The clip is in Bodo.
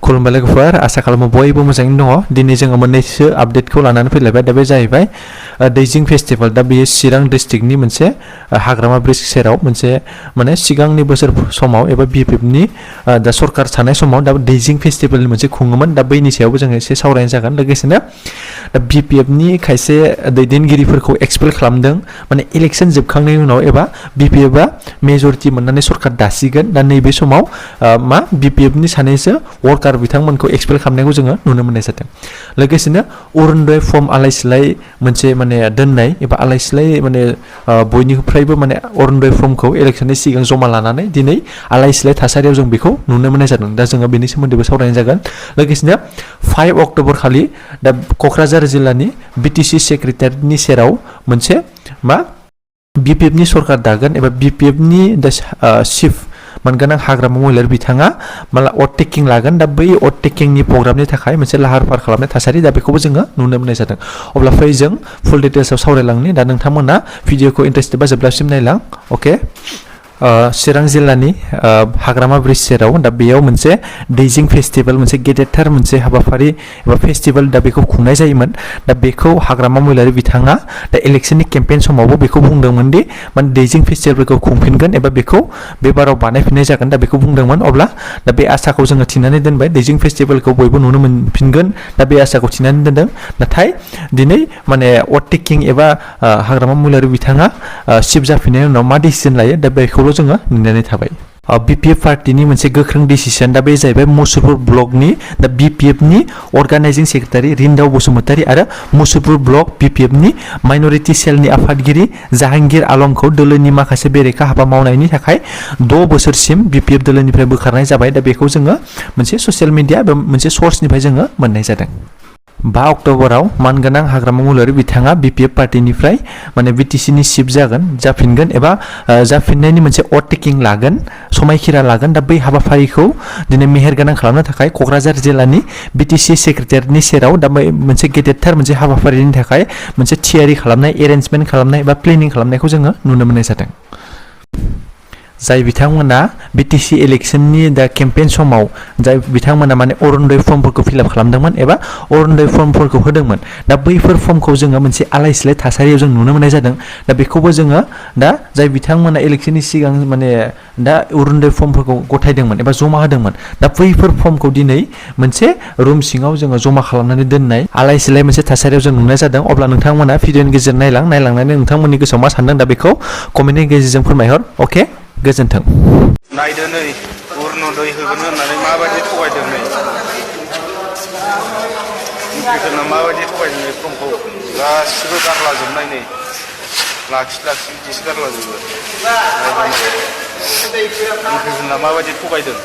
खुलुमबाय लोगोफोर आसा खालामो बयबो मोजाङैनो दङ दिनै जोङो मोननैसो आपडेटखौ लानानै फैलायबाय दा बे जाहैबाय दैजिं फेस्टिवल दा बेयो चिरां डिस्ट्रिक्टनि मोनसे हाग्रामा ब्रिज सेराव मोनसे माने सिगांनि बोसोर समाव एबा बिपिएफनि दा सरकार थानाय समाव दा दैजिं फेस्टिवलनि मोनसे खुङोमोन दा बैनि सायावबो जोङो एसे सावरायनाय जागोन लोगोसेनो दा बिपिएफनि खायसे दैदेनगिरिफोरखौ एक्सपेल खालामदों माने इलेक्सन जोबखांनायनि उनाव एबा बिपिएफआ मेजरिटि मोननानै सरकार दासिगोन दा नैबे समाव मा बिपिएफनि सानैसो वर्कार बिथांमोनखौ एक्सपेल खालामनायखौ जोङो नुनो मोननाय जादों लोगोसेनो अरुणोदय फर्म आलाय-सिलाय मोनसे माने दोननाय एबा आलाय-सिलाय माने बयनिफ्रायबो माने अरुणोदय फर्मखौ इलेक्सननि सिगां जमा लानानै दिनै आलाय-सिलाय थासारियाव जों बेखौ नुनो मोननाय जादों दा जोङो बेनि सोमोन्दैबो सावरायनाय जागोन लोगोसेनो 5 अक्ट'बर खालि दा क'क्राझार जिल्लानि बिटिसि सेक्रेटारियेटनि सेराव मोनसे मा बिपिएफनि सरकार दागोन एबा बिपिएफनि दा चिफ मोनगोनां हाग्रामा महिलारि बिथाङा माला अटटेकिं लागोन दा बै अटटेकिंनि प्रग्रामनि थाखाय मोनसे लाहार फाहार खालामनाय थासारि दा बेखौबो जोङो नुनो मोननाय जादों अब्ला फै जों फुल डिटेल्सआव सावरायलांनि दा नोंथांमोना भिडिअखौ इन्टारेस्टेड बा जोबजासिम नायलां अके चिरां जिल्लानि हाग्रामा ब्रिज सेराव दा बेयाव मोनसे दैजिं फेस्टिवल मोनसे गेदेरथार मोनसे हाबाफारि एबा फेस्टिवल दा बेखौ खुंनाय जायोमोन दा बेखौ हाग्रामा महिलारि बिथाङा दा इलेक्सननि केम्पेइन समावबो बेखौ बुंदोंमोन दि माने दैजिं फेस्टिवलखौ खुंफिनगोन एबा बेखौ बे बाराव बानायफिननाय जागोन दा बेखौ बुंदोंमोन अब्ला दा बे आसाखौ जोङो थिनानै दोनबाय दैजिं फेस्टिवलखौ बयबो नुनो मोनफिनगोन दा बे आसाखौ थिनानै दोनदों नाथाय दिनै माने अटटेकिं एबा हाग्रामा महिलारि बिथाङा चिफ जाफिननायनि उनाव मा डिसिजन लायो दा बेखौ जोङो नेनानै थाबाय बिपिएफ पार्टीनि मोनसे गोख्रों डिसिसन दा बे जाहैबाय मुसुलपुर ब्लकनि दा बिपिएफनि अर्गानाइजिं सेक्रेटारि रिन्दाव बसुमतारी आरो मुसुलपुर ब्लक बिपिएफनि माइनरिटि सेलनि आफादगिरि जाहांगीर आलमखौ दोलोनि माखासे बेरेखा हाबा मावनायनि थाखाय 6 बोसोरसिम बिपिएफ दोलोनिफ्राय बोखारनाय जाबाय दा बेखौ जोङो मोनसे ससियेल मिडिया एबा मोनसे सर्सनिफ्राय जोङो मोननाय जादों 5 अक्ट'बराव मानगोनां हाग्रामा महिलारि बिथाङा बिपिएफ पार्टीनिफ्राय माने बिटिसिनि चिफ जाफिनगोन एबा जाफिननायनि मोनसे अटटेकिं लागोन समायखिरा लागोन दा बै हाबाफारिखौ दिनै मेहेरगोनां खालामनो थाखाय क'क्राझार जिल्लानि बिटिसि सेक्रेटारियेटनि सेराव दा मोनसे गेदेरथार मोनसे हाबाफारिनि थाखाय मोनसे थियारि खालामनाय एरेन्जमेन्ट खालामनाय एबा प्लेनिं खालामनायखौ जोङो नुनो मोननाय जादों जाय बिथांमोना बिटिसि इलेक्सननि दा केम्पेइन समाव जाय बिथांमोना माने अरुणोदय फर्मफोरखौ फिलआप खालामदोंमोन एबा अरुणोदय फर्मफोरखौ होदोंमोन दा बैफोर फर्मखौ जोङो मोनसे आलाय-सिलाय थासारियाव जों नुनो मोननाय जादों दा बेखौबो जोङो दा जाय बिथांमोना इलेक्सननि सिगां माने दा अरुणोदय फर्मफोरखौ गथायदोंमोन एबा जमा होदोंमोन दा बैफोर फर्मखौ दिनै मोनसे रुम सिङाव जोङो जमा खालामनानै दोननाय आलाय-सिलाय मोनसे थासारियाव जों नुनाय जादों अब्ला नोंथांमोना भिडिअनि गेजेरजों नायलांनानै नोंथांमोननि गोसोआव मा सानदों दा बेखौ कमेन्टनि गेजेरजों फोरमायहर अके गोजोन्थों नायदो नै अरुणोदय होगोन होननानै माबायदि थगायदों नै इउपिफोरना माबायदि थगायदों नै फर्मखौ गासिबो गारलाजोबनाय नै लाखि बिदिसो गारलाजोबो इउपिफोरना माबायदि थगायदों